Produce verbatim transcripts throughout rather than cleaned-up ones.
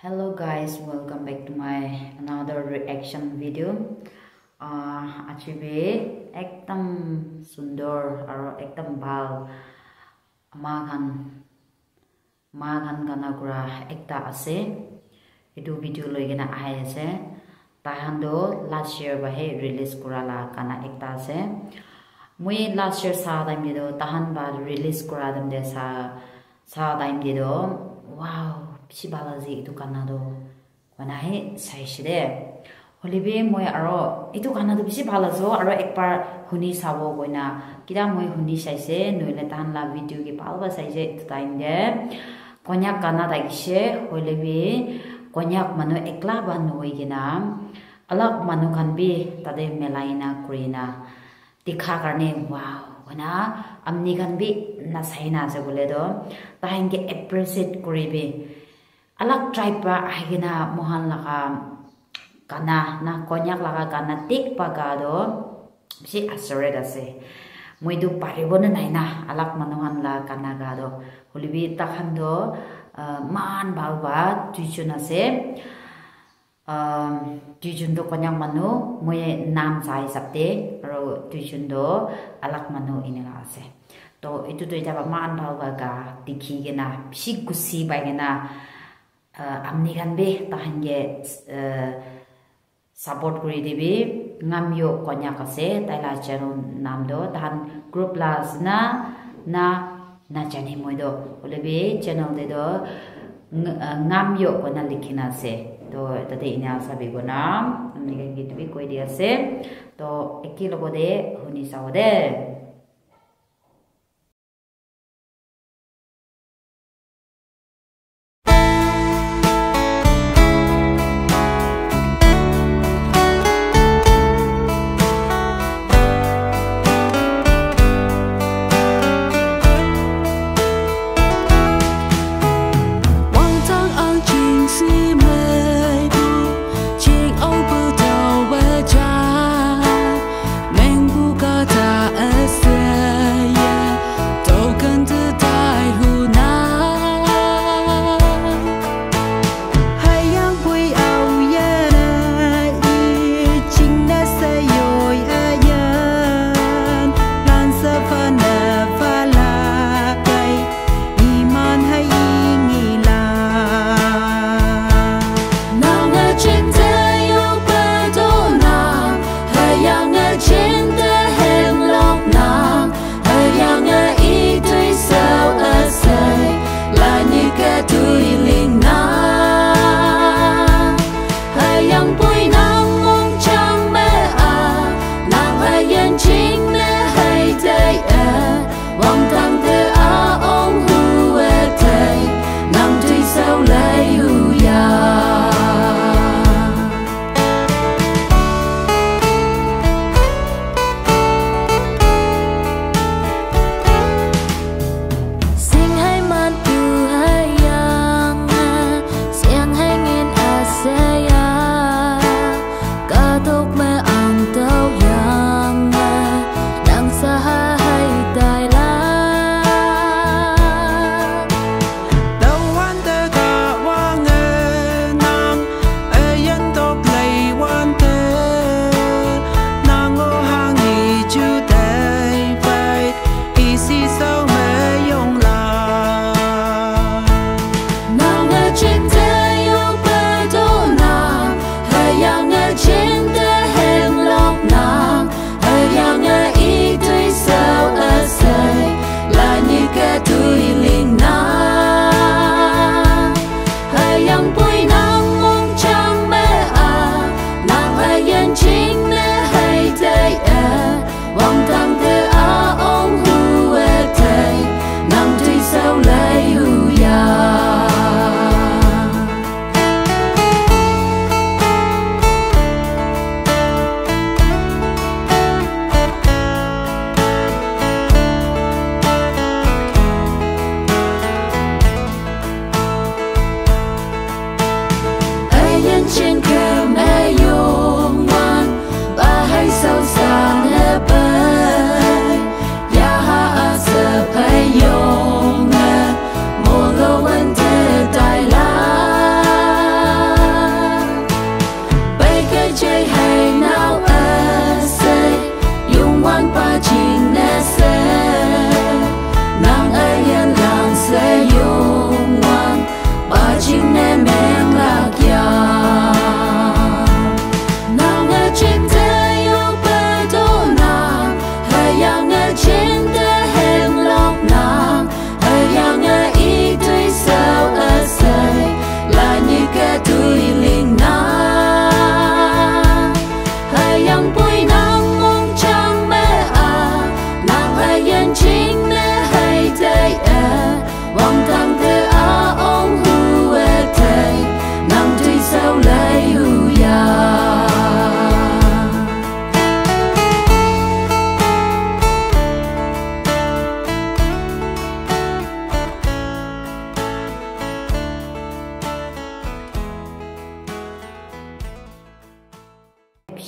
Hello guys, welcome back to my another reaction video. Ah, aji bi ekdam sundor aro ekdam bhal ama khan, ma khan gana kura ekta ase. Etu video loi kena ahi ase. Tai khan toh last year para he release kura la gana ekta ase. Moi last year sa time te toh tai khan para release kura time te sa, sa time te toh, wow, bishi bhal ase etu gana toh. Koina he saishe de. Hoile bi moi aro etu gana toh bishi bhal ase, aro ekbar huni sabo koina. Kila moi huni saise, nohoile tai khan la video ke bhal para saise etu time te. Konyak gana thakishe, hoile bi Konyak manu ekla para nohoi kena, alak manu khan bi tate milai na kuri na dikha karne, wow, koina amni khan bi nasai na ase koile toh, tai khan ke appreciate kuri bi. Alak tribe para ahi kena moikhan laga gana na, Konyak laga gana thik pa ga toh bishi assured ase. Moi tu paribo na nai na, alak manu khan la gana ga toh. Hoile bi tai khan toh, ah, eman bhal pa duijon ase. Um, duijon toh Konyak manu, moi nam sa hisab te, aro duijon toh alak manu eneka ase. Toh etu toh eta para eman bhal pa ga dikhi kena, bishi khushi pai kena, ah, amni khan bi tai khan ke, ah, support kuri dibi. Ngamyo Konyak ase, tai la channel nam toh, tai khan group la ase na, na, najane moi toh. Hoile bi channel te toh ng-, ah, Ngamyo koina likhi na ase. Toh tate ena sabi koina, amni khan ke etu bi koi di ase. Toh eke logote huni sabo de.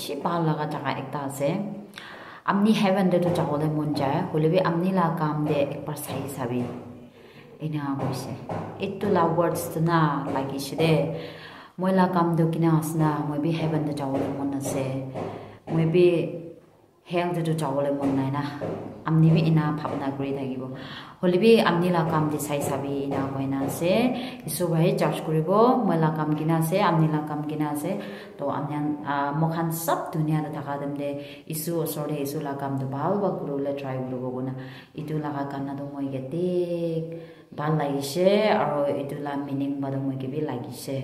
bishi bhal laga jaga ekta ase. Apni heaven te tu jabole mon jai, hoile bi apni la kam te ekbar sai sabi. Ena koise. Etu la words tu na lagise de. Moi la kam tu kina ase na, moi bi heaven te jabole mon ase. Moi bi hell te tu jabole mon nai na. Apni bi ena bhabna kuri thakibo. Hoile bi apni la kam te sai sabi ena koina ase. Isu bhai judge kuribo, moi la kam kina ase, apni la kam kina ase. To apni khan, ah, moi khan sab dunia te thaka time te Isu osor te Isu la kam tu bhal ba kuribole try kuribo koina. Etu laga gana tu moi yate bhal lagise, aro etu la meaning ba tu moi ke bi lagise.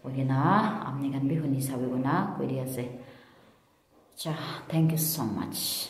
Koikena apni khan bi huni sabi koina koi di ase. Cha, thank you so much.